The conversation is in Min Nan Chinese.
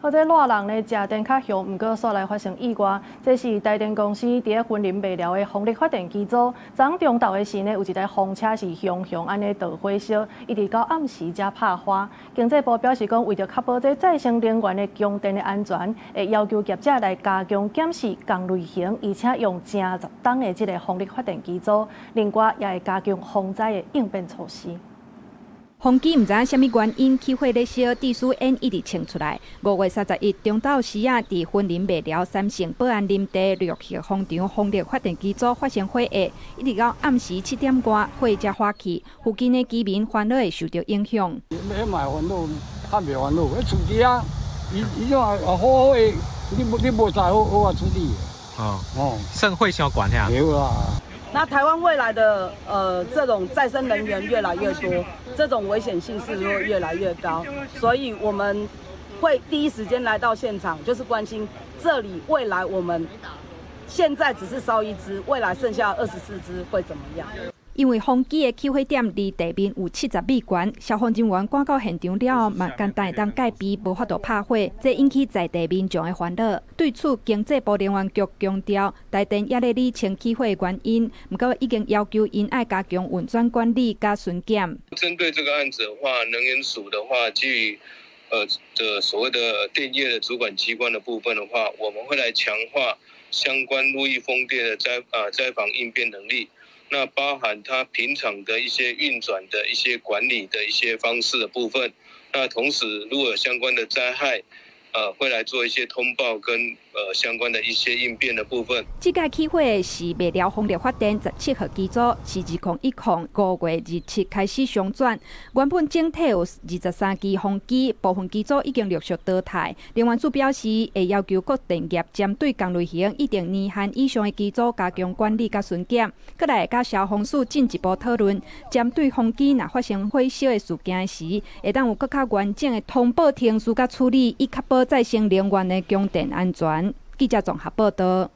好，這熱人呢，食電較凶，毋過煞來發生意外。這是台電公司佇咧雲林麥寮的風力發電機組，昨中晝的時呢，有一台風車是雄雄按呢著火燒，一直到暗時才拍花。經濟部表示講，為著確保這再生能源的供電的安全，會要求業者來加強檢視仝類型，而且用正10冬的這个風力發電機組，另外也會加強風災的應變措施。風機毋知影啥物原因起火咧燒，致使煙一直衝出來。5月31中晝時仔，佇雲林麥寮三聖保安林地六號風場風力發電機組發生火災，一直到暗時7點外火才化去，附近的居民煩惱會受著影響。欲嘛會煩惱，較袂煩惱。彼厝機啊，伊伊種也好好的，你無知好好啊處理。哦哦，算火傷懸遐。對啦。那台灣未來的這種再生能源越來越多，這種危險性是會越來越高，所以我們會第一時間來到現場，就是關心這裡未來我們現在只是燒一支，未來剩下24支會怎麼樣？因為風機的起火點離地面有70米懸，消防人員趕到現場了後，嘛簡單會當戒備，無法度拍火，這引起在地民眾的煩惱。對此，經濟部能源局強調，台電猶咧理清起火的原因，毋過已經要求𪜶愛加強運轉管理佮巡檢。針對這個案子的話，能源署的話，基於的所謂的電業的主管機關的部分的話，我們會來強化相關陸域風電的災防應變能力。那包含它平常的一些運轉的一些管理的一些方式的部分，那同時如果有相關的災害，會來做一些通報跟相關的一些應變的部分。這擺起火的是麥寮風力發電17號機組，是2010五月27開始商轉。原本整體有23機風機，部分機組已經陸續淘汰。能源署表示，會要求各電業針對仝類型一定年限以上的機組加強管理佮巡檢，閣來佮消防署進一步討論，針對風機若發生火燒的事件時，會當有閣較完整的通報程序佮處理，以確保再生能源的供電安全。記者綜合報導。